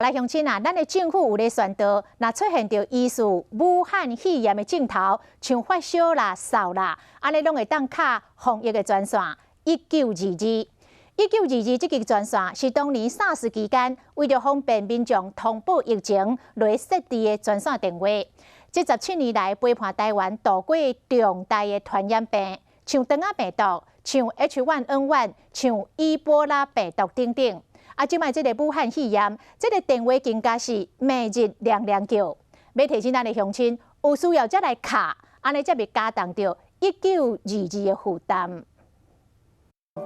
來鄉親啊，咱的政府有咧宣導，若出現著疑似武漢肺炎的症頭，像發燒啦、嗽啦，按呢攏會當敲防疫的專線一九二二。一九二二這支專線是當年 SARS 期間為著方便民眾通報疫情來設置的專線電話。這17年來陪伴台灣度過重大的傳染病，像腸仔病毒、像 H1N1、像伊波拉病毒等等。啊，這擺這个武漢肺炎，這个電話更加是暝日亮亮叫，欲提醒咱的鄉親有需要才來敲，按呢才袂加重著一九二二的負擔。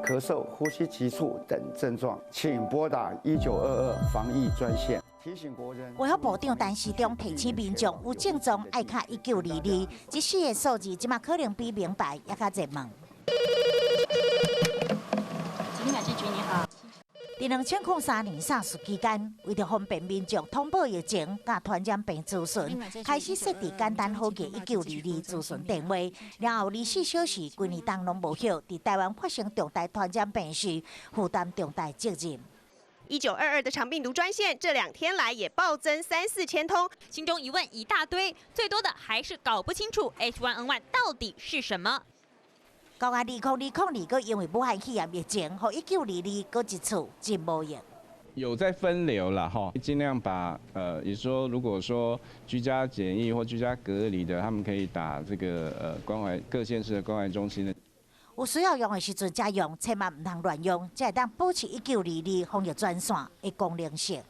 咳嗽、呼吸急促等症狀，請撥打1922防疫專線。提醒國人。衛福部長陳時中提醒民眾有症狀愛敲一九二二，這四个數字這馬可能比明牌猶較熱門。疾病管制局你好。佇2003年 SARS 期間，為著方便民眾通報疫情佮傳染病資訊，開始設置簡單好記一九二二諮詢電話。然後24小時規年冬攏無歇，佇台灣發生重大傳染病時，負擔重大責任。 1922的腸病毒專線這兩天來也暴增三四千通，心中疑問一大堆，最多的還是搞不清楚 H1N1 到底是什麼。到啊，2002，閣因為武漢肺炎疫情，予一九二二閣一次真無閒。有在分流了哈，盡量把也就是說，如果說居家檢疫或居家隔離的，他們可以打這個關懷各縣市的關懷中心的。有需要用的時陣才用，千萬毋通亂用，才會當保持一九二二防疫專線的功能性。